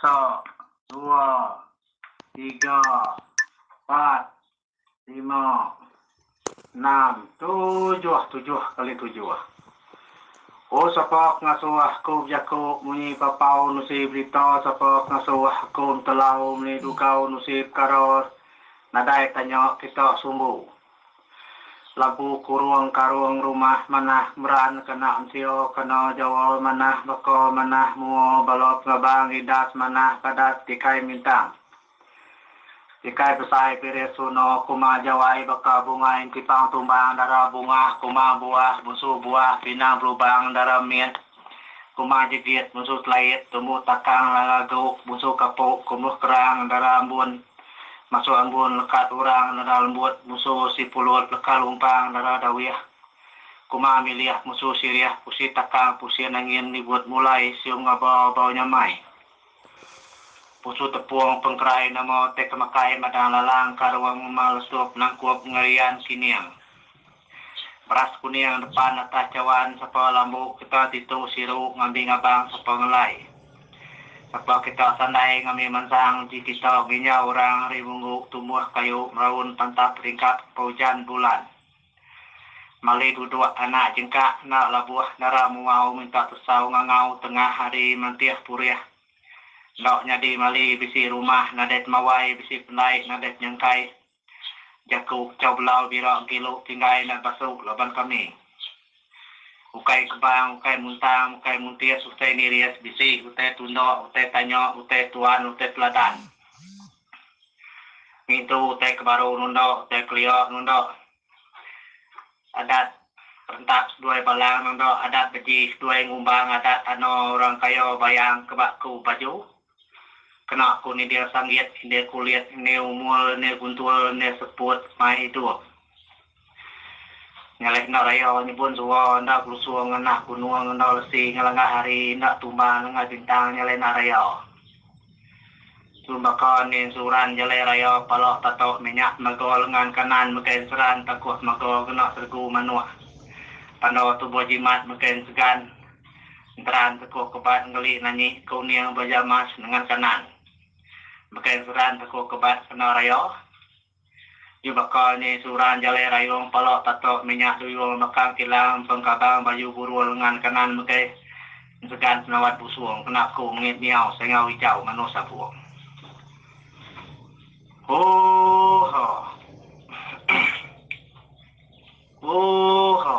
Sa, dua, tiga, empat, lima, enam, tujuh, tujuh kali tujuh. O sapa ke ngasuh aku bejaku munyi papau nusi berita sapa ke ngasuh aku entelau meli dugau nusi pekara nadai tanya kita sumbu. Lampu kurung karung rumah manah meran kena mensia kena jawa manah baka manah mua bala pengabang idas manah padat tikai mintang. Tikai besai piris suno kuma jawai baka bungai entipang tumbang dara bungah kuma buah bunsu buah pinang belubang dara mit kuma jegit bunsu telait tumbuh takang lalagu bunsu kapuk kumbuh kerang dara ambun. Masuk ambun lekat orang neda lembut musu si pulut leka lumpang dara dawih kuma milih musu sirih pusi takang pusin angin ribut mulai siung ngaba bau nyamai pusu tepung pengkerai nama tai kemakai madang lalang karung ngema lesup nangkup ngerian sining beras kuning depan atas cawan sapa lambu kita ditu siru ngambi ngabang sapa ngelai. Sapa kita sandai ngambi mansang uji kita nginjau orang ari munggu tumbuh kayu meraun pantap ringkap peujan bulan. Mali duduk anak jengkak enda labuh dara muau minta tesau ngangau tengah hari mentih purih. Enda nyadi mali bisi rumah nadai temawai bisi pendai nadai penyangkai. Jaku chau belau bira gilu tinggai enda basu laban kami. Ukai kebang, ukai muntang, ukai muntis, utai niris, bisi, utai tunda, utai tanya, utai tuan, utai teladan. Ngintu utai ke baru nunda, utai kelia nunda. Adat Rentap seduai Balang nunda, adat Beji seduai Ngumbang, adat Ano orang kaya Bayang ke ba ku baju. Kena ku nindir sanggit, indir kulit, indir umul, indir guntul, indir seput mai idup. Nyalih enda raya nyebun sua, enda kelusung ngenah gunung, enda lesi ngelenggah hari, enda tumbang nengah bintang nyalih enda raya. Tu baka ni ensuran jalai raya pala tato minyak mega lengan kanan megai enseran takuh mega gena seregu manuk. Panda tubuh jimat megai ensegan. Enteran tekuh kebat ngeli nanyi ke uning belajar mas nengan kanan. Megai enseran tekuh kebat kena raya. Yu baka ni seruran jalai rayung pala tato minyak duyung mekang kilang pengkabang baju burul lengan kanan megai ensegan penawat busung kena ku mengit miau sengau ijau nganu sabung. Hooha. Hooha.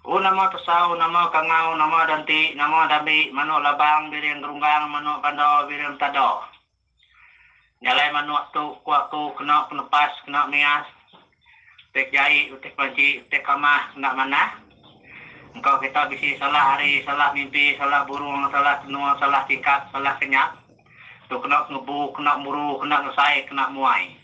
O nama tesau, nama kangau, nama danti, nama dambi, manuk labang, biring gerunggang, manuk banda, biring tada. Jalai manuk tu ku aku kena penepas, kena mias, utai jai, utai kelanci, utai kamah, kena manah. Engka kita bisi salah hari, salah mimpi, salah burung, salah tenung, salah tingkap, salah kenyap. Tu kena ngebu, kena muru, kena ngesai, kena muai.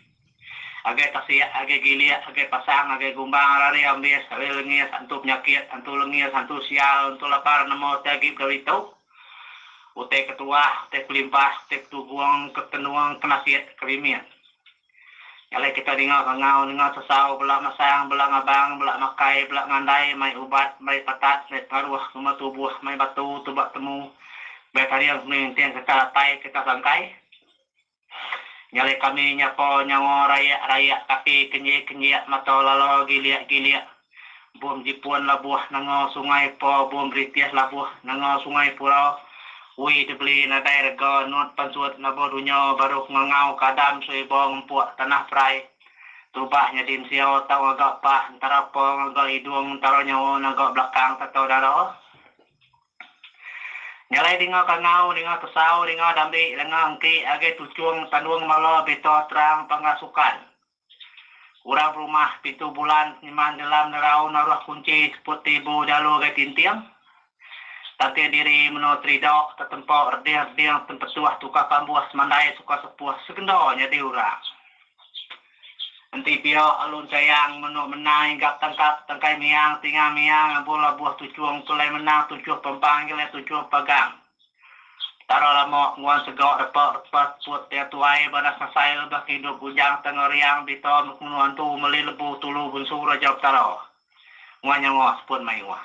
Agai tasik, agai gilik, agai pasang, agai gumbang, rari ambis, ari lengis, antu penyakit, antu lengis, antu sial, antu lapar nemu utai agi begawi tu. Utai ke tuah, utai kelimpah, utai ketugung, ke tenung, ke nasit, ke rimit. Nya alai kita ninga kangau, ninga sesau, bela masang, bela ngabang, bela makai, bela ngandai, mai ubat, mai patat, mai pengaruh, ngema tubuh, mai batu, tuba temu, bai taring peninting kita apai, kita sangkai. Nyalai kami nyapa nyawa rayak-rayak kaki kenjik-kenjik mata lala gilik-gilik bom jipun labuh nanga sungai pa bom British labuh nanga sungai pura ui dibeli nadai rega nut pansut naba dunya baruh ngangau kadam suiba ngempuk tanah perai terubah nyadi mensia tau ngaga pah entara pa ngaga idung entara nyawa naga belakang tatau dara. Jalai dinga kangau, dinga tesau, dinga dambi, lenga engki, agi tuchung, tandung mala, bita terang, pangga sukan. Orang berumah pintu bulan nyeman dalam nerau naruh kunchi seput ti ibu jalu agai tinting. Tating diri meno terida tetempa reding-reding tempetuh tukar kambuh semandai suka sepuh segenda nyadi orang. Enti pia alun chayang menu menang inggap tangkap tangkai miang tingang miang ambuh labuh tuchung pulai menang tuchuh pempang jelai tuchuh pagang. Petara lama nguan sega repa repa seput tia tuai badas ngasai lebah ngidup bujang tanga riang bita mekunu antu meli lebu tulu bunsu raja petara. Nguan nyawa seput mayuh.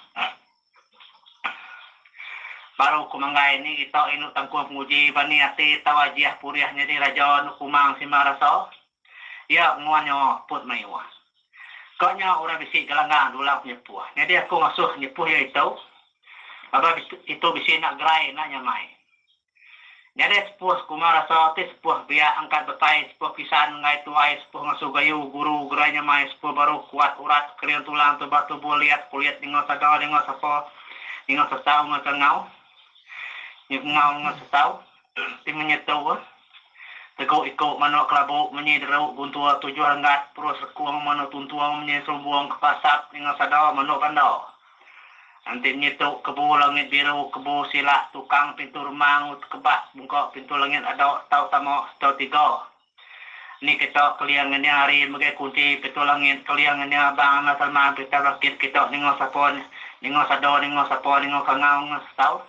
Baru ku manggai ni kita indu tangkung penguji bani ati tau ajih purih nyadi raja enu kumang sima rasa. Iya nguan nyawa put mayuh. Ka nya orang bisi gelanggang dulang penyepuh. Nyadi aku ngasuh nyepuh iya itu laban itu bisi enda gerai enda nyamai. Nyadi sepuh kumang rasa ti sepuh biak angkat besai sepuh kisan enggai tuai sepuh ngasu gayu guru gerai nyamai sepuh baru kuat urat kering tulang tuba tubuh liat kulit ninga sada ninga sapa ninga sesau enggau kangau ngau enggau sesau ti menyetu tegu iku manuk kelabu menyi deru guntur tujuh renggat purus rekung manuk tuntung menyi serumbung kepasap ninga sada manuk banda. Enti nyitu kebu langit biru kebu silak tukang pintu remang tekebak bungka pintu langit ado tau tama setau tiga. Ni kita keling ngening hari megai kunchi pintu langit keling ngening abang enda selman pita belakit kita ninga sapa ninga sado ninga sapa ninga kangau ninga sesau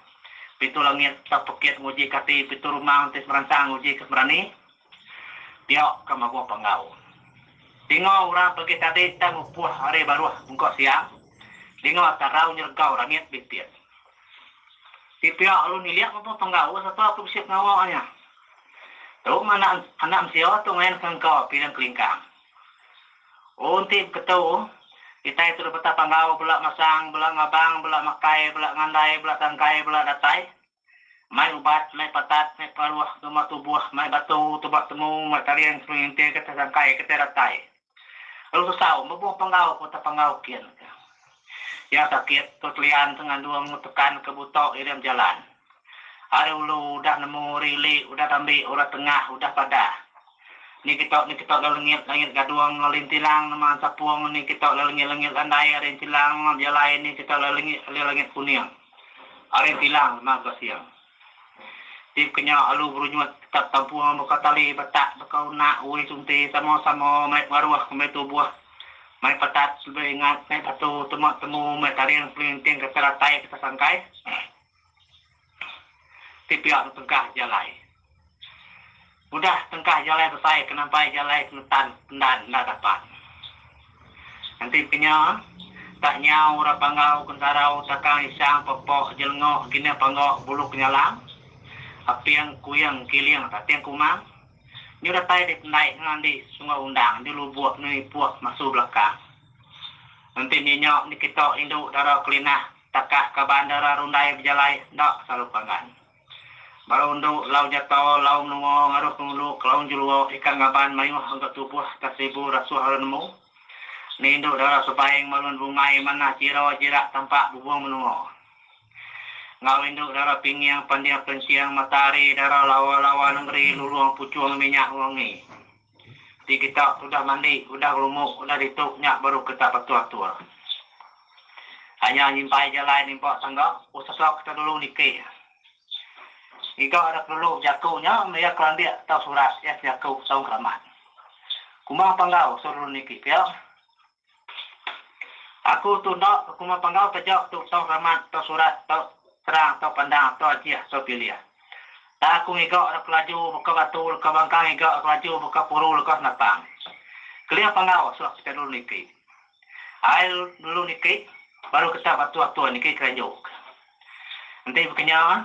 pintu langit tau pekit nguji kati pintu remang ti semeransang nguji ke semerani pia ka magoh panggau. Dinga orang pagi tadi tang ngupuh hari baruh bungka siang. Dinga tarau nyeregau rangit bitit. Ti pia lalu nilik meh panggau sapa ke bisi pengawa nya. Tu meh anak anak mensia tu ngayan ke engka piring kelingkang. Oh enti beketu kitai tu depeta panggau bela masang bela ngabang bela makai bela ngandai bela sangkai bela datai. Mai ubat, mai patat, mai pengaruh ngema tubuh, mai batu, tuba temu, mai taring sepengintir ke tesangkai ke datai. Lalu sesau mebuh panggau ke tepanggau kin ke. Iya sakit, tu telian tengandung tekan ke buto iring bejalan. Ari ulu udah nemu, ari ili udah tambi, orang tengah udah padah. Ni kita ni kita lelengit langit gadung lintilang nema ensapung ni kita lelengit lengit landai ari entilang nema bejalai ni kita lelengit lelengit kuning. Ari tilang lemah ga siang. Ti kenya alu berunyut tetap tampung baka tali batak baka unak ui sunti sama sama mai pengaruh mai tubuh mai patat lebih ingat mai batu tema temu mai taring pelinting kata ratai kata sangkai ti pia betengkah jalai. Udah tengkah jalai besai ke nampai jalai ke ngetan pendan enda dapat. Enti penya, tak nyau orang Panggau, Kentarau, Takang, Isang, Pepok, Jelengok, Gina Panggok, Bulu Kenyalang, Aping, Kuing, Kiling, Tating Kumang, nyu datai di pendai ngelandi Sungai Undang, nyu lubuk, nyu ipuh, masu belakang. Enti nyinya ni kita indu dara kelinah, takah kaban dara rundai bejalai enda selalu panggan. Baru endu lau jata lau menua ngaruh pengulu kelaung jelua ikan ngaban mayuh engka tubuh ka seribu rasuh orang nemu. Ni indu dara sebaing malun bungai manah jira jirak tampak bubung menua. Enggau indu dara pinging panding pelenching matahari dara lawa lawa nengeri lulung puchung minyak wangi. Ti kita udah mandi udah ngelumuk udah ditu nya baru kita batu atur. Hanya nyimpai jalai nimpa tangga usah kita dulu niki. Ngiga dek dulu bejaku nya meh iya kelandik tau surat iya sejaku taun keramat. Kuma panggau suruh dulu niki pia. Aku tu enda ke kuma panggau taja tu taun keramat tau surat tau terang tau pandang tau ajih tau pilih. Tak aku ngiga dek laju baka batu leka bangkang ngiga dek laju baka puru leka senapang. Keling panggau suah kitai dulu niki. Ai dulu niki baru kita batu atur niki keranjuk. Enti bekenya,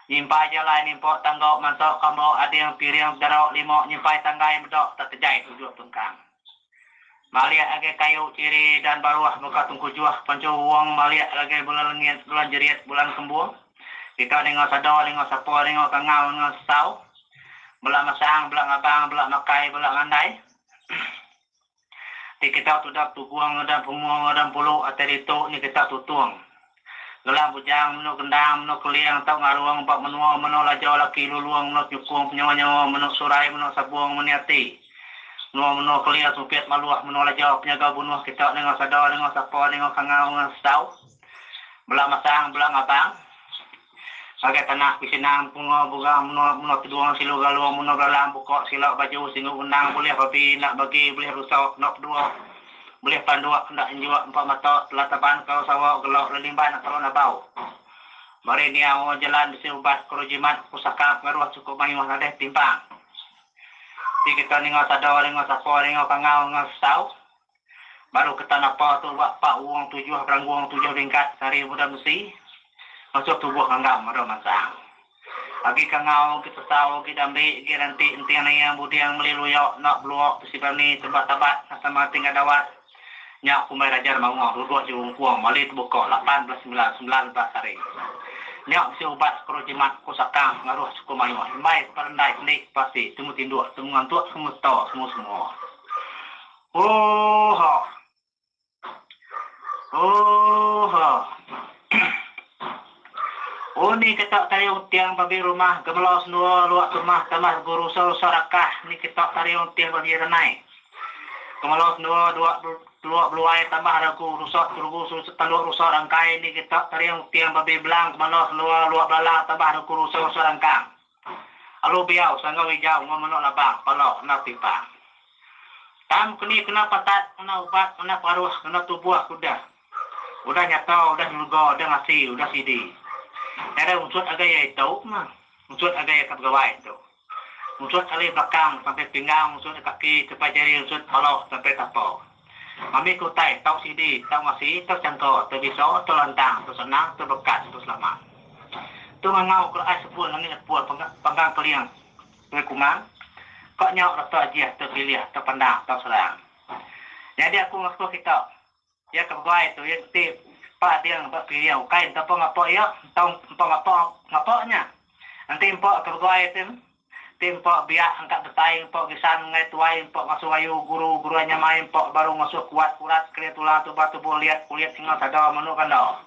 nyimpai jalai nimpa tangga mansa kamba ading piring bedara lima nyimpai tanggai meda tak tejai tujuh pengkang. Malik agai kayu chiri dan baruh baka tengkujuh pancu wong malik agai bulan lengit bulan jerit bulan kembung. Kita ninga sada ninga sapa ninga kangau ninga sesau. Bela masang bela ngabang bela makai bela ngandai. Ti kita tudah tugung ngedan pemung ngedan pulu atai ditu ni kita tutung. Gelang bujang menu gendang menu keling tau ngarung ba menua menu laja laki lulung menu nyukung penyawa nyawa menu surai menu sabung meni ati. Menua menu keling sumpit maluh menu laja penyaga bunuh kita ninga sada ninga sapa ninga kangau ninga sesau. Bela masang bela ngabang. Ngagai tanah Pisinang, Punga, Bugang, Menua, Menua Tedung, Silu Galung, Menua Belalang, Buka, Sila, Baju, Singgu, Undang, Bulih Babi, Enda Bagi, Bulih Rusa, Enda Pedua, Bulih Panduk, Enda Enjuk, Empa Mata, Telah Taban, Kau Sawa, Gelok, Lelimban, Kalau Nabau. Meri Niau, Jelan, Bisi Ubat, Kuru Jimat, Pusaka, Pengaruh, Chukup Mayuh, Nadai Timpang. Ti kita ninga sada, ninga sapa, ninga kangau, ninga sesau. Baru ketan apa tu ba pak wong tujuh beranggung tujuh bingkat sehari muda besi. Ngasuh tubuh nganggam meda mansang. Agi kangau, agi tesau, agi dambi, agi ranti enting niang buding meli luya enda beluok bisi berani tebak tabat sama tinggal dawat. Nya kumbai Raja Remaung duduk jerungkung mali tebuka 18 sembilan 19 hari. Nya bisi ubat seperu jimat ku sakang pengaruh suku mayuh imbai seperendai sendi sepasi temu tinduk temu ngantuk temu seto semu semua. Hooha. Hooha. Oh ni ketak tariung tiang babi rumah gemela senua luak tumah tambah regu rusa rusa rakah ni ketak tariung tiang babi renai. Gemela senua dua luak beluai tambah regu rusa regu tanduk rusa rangkai ni ketak tariung tiang babi belang gemela senua luak belalang tambah regu rusa rusa rangkang. Alu biau sanggau ijau enggau manuk labang pala enda timpang. Tang keni kena patat ngena ubat ngena paruh ngena tubuh ke udah. Udah nyata udah nyeluga udah ngasi udah sidi. Nadai unsut agai iya itu mah. Unsut agai iya ka begawai tu. Unsut ali belakang sampai pinggang unsut kaki sampai jari unsut pala sampai tapa. Ngambi ke utai tau sidi tau ngasi tau changka tau bisa tau lantang tau senang tau berekat tau selamat. Tu ngangau ke ai sebun langit lepur panggang keling Tuai Kumang ka nyau reta ajih tau pilih tau pandang tau serang. Nyadi aku ngasuh kita Iya ke beguai tu iya enti pa ding ba piring ukai enta pa ngapa iya entau empa ngapa ngapa nya. Enti empa ke beguai tu enti empa biak angkat besai empa gisan enggai tuai empa ngasuh ayu guru guruai nyamai empa baru ngasuh kuat urat kering tulang tuba tubuh liat kulit enggau sada menu kanda.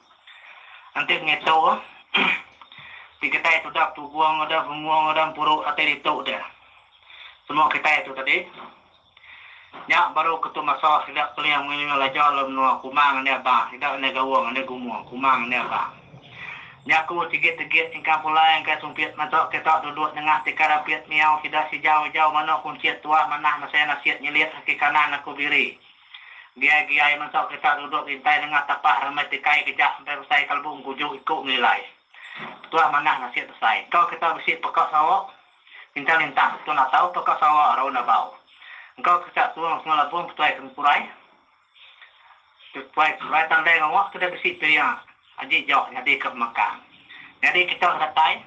Enti ngitu ti kitai tudah betugung udah bengung udah empuru ati ditu deh. Semua kitai tu tadi. Nya baru ketu masa sida keling ngiling laja lalu menua Kumang enda abang, sida enda gaung enda gumung, Kumang enda abang. Nya ku sigit-sigit ingkang pulai engkai sumpit mansa kita duduk nengah tikar ampit miau sida sijau-ijau manuk kunchit tuah manah mesai nasit nyilit kaki kanan aku bediri. Giai-giai mansa kita duduk gintai nengah tapah rambai tikai kejak sampai besai kalbu engkuju iku ngelilai. Tuah manah nasit besai. Engkau kita bisi peka sawa. Lintang lintang tun atau tauka sawa raun abau. Engkau ke ka tuang sungai labung petuai ke empurai. Tuai tuai tandai ngawa ke deh bisi piring aji jauh nyadi ke pemangkang. Nyadi kita ke datai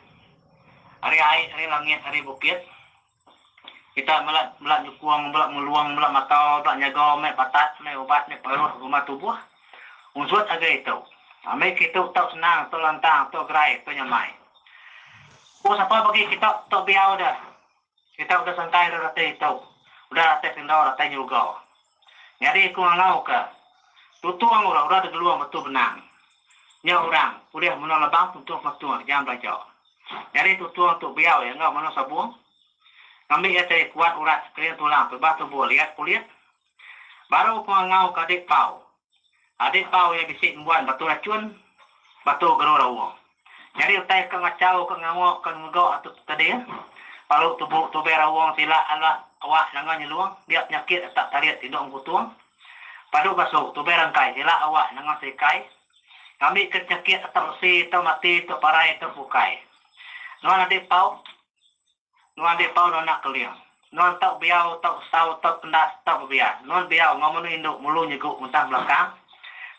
ari ai ari langit ari bukit kita mela mela nyukung mela ngelung mela matau mela nyaga meh patat meh ubat meh pengaruh guma tubuh unsut agai itu. Ambi ke itu tau senang tau lantang tau gerai tau nyamai. Ku sapa bagi kita tu biau deh. Kita udah sangkai deh reti tu. Udah ratai sendau ratai nyeruga. Nyadi aku ngangau ke tutung orang udah digelung batu benang. Nya orang ulih menoa lebang tuntung sematung jam belaja. Nyadi tutung tu biau iya enggau menoa sabung. Ngambi iya tadi kuat urat kering tulang tebah tubuh liat kulit. Baru aku ngangau ke adik pau. Adik pau iya bisi ngembuan batu rachun, batu geru raung. Nyadi utai ke ngachau ke ngawa ke ngeluga tu tadi palu tubu tubei raung sila ala awak nanga nyelung dia penyakit atak tarit tinduk engkutung. Padu basu tubei rangkai sila awak nanga serikai ngambi ke penyakit atak lesi tau mati tau parai tau bukai. Nuan adik pau. Nuan deh pau nuan anak keling. Nuan tau biau tau kesau tau kendas tau bebian. Nuan biau enggau menu indu mulu nyegu muntang belakang.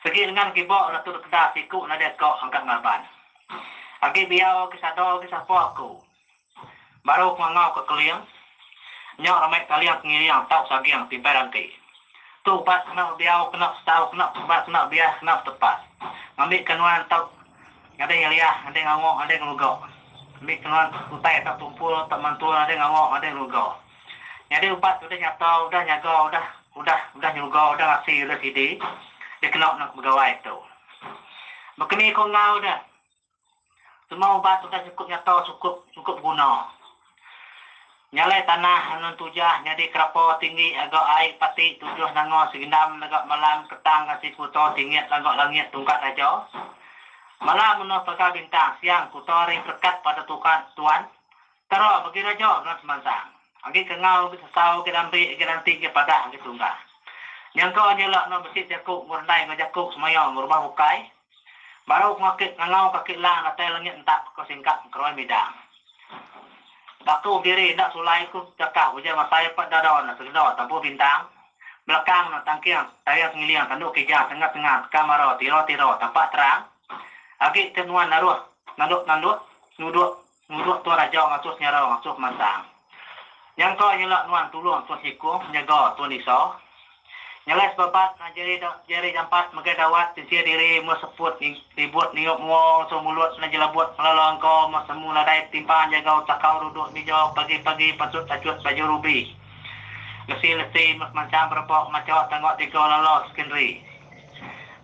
Segi lengan kiba ratu dekeda siku nadai ko angkat ngelaban. Agi biau agi sado agi sapa aku. Baru ku ngangau ke keling. Nya ramai kaling pengiring tau saging timpai ranti. Tu ubat kena bebiau kena setau kena ubat kena biah kena betepas. Ngambi ke nuan tau. Nadai ngeliah, nadai ngawa, nadai ngeluga. Ambi ke nuan utai tau tumpul, tau mantul, nadai ngawa, nadai ngeluga. Nyadi ubat udah nyata, udah nyaga, udah udah udah nyeluga, udah ngasi, udah sidi dikena nang begawai tu. Bekeni ko enggau deh. Semua ubat udah chukup nyata, chukup chukup beguna. Nyalai tanah anun tujah nyadi kerapa tinggi aga ai pati tujuh nanga segendam lega malam petang ngasi kuta tingit laga langit tungkat raja. Malam menoh pagar bintang siang kuta ari perekat pada tukan tuan tera bagi raja menoh semansang. Agi ke enggau agi sesau agi dambi agi ranti agi padah agi tunggah. Nyangka nyela eno bisi jaku enggau rendai enggau jaku semaya enggau rumah bukai. Baru ku ngaki ngangau kaki lang datai lengit entak ke singkap engkeroi midang. Batu bediri enda sulai ku chakah ujar masai pa dada ne segeda tabuh bintang. Belakang ne tangking tayar sengiling tandu kijang tengah-tengah teka mara tira-tira tampak terang. Agi ke nuan naruh. Nanduk nanduk nuduk nuduk tuan raja ngasuh senyara ngasuh mansang. Nyangka nyela nuan tulung tuan sikung nyaga tuan isa. Nyelai sebabat na jeri jeri jampat megai dawat pinsir diri mua seput ribut niup mua ngasuh mulut na jelabut ngelala engka mua semu nadai timpang jagau takau duduk mija pagi pagi pansut tacut baju rubi. Lesi lesi mua semansang berepok macha tangga tiga lala secondary.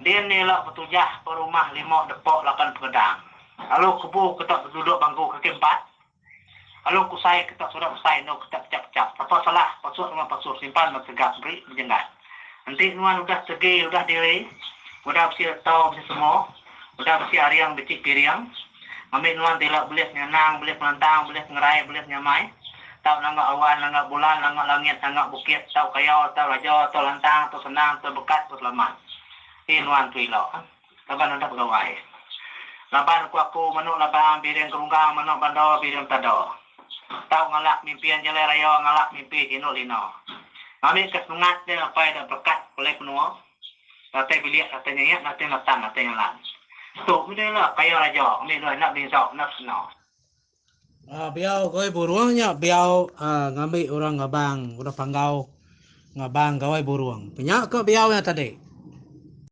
Din ila betujah ba rumah lima depok lapan pengedang. Lalu kebu ketak beduduk bangku kaki empat. Lalu kusai ketak surat besai endur ketak pechap-pechap. Sapa salah pasuk nuan pasuk simpan ba tegap beri bejenggat. Enti nuan udah segi udah diri, udah besi leto besi semo, udah besi aring beci piring, ngambi nuan ti ila bulih penyenang, bulih pengelantang, bulih pengerai, bulih penyamai, tau nangga awan, nangga bulan, nangga langit, nangga bukit, tau kaya, tau raja, tau lantang, tau senang, tau bekat, tau selamat. Ti nuan tu ila. Laban udah begawai. Laban ku aku manuk labang biring gerunggang manuk banda biring tada. Tau ngalak mimpian jalai raya ngalak mimpi sinu lina. Ngambi ke semengat deh apai da berekat pulai menua. Datai bilik datai nyenget datai ngetan datai ngelan. Tu meh deh ila kaya raja ngambi deh enda berinsa enda pesena. Biau gawai burung nya biau ngambi orang ngabang udah panggau ngabang gawai burung. Nya ka biau nya tadi.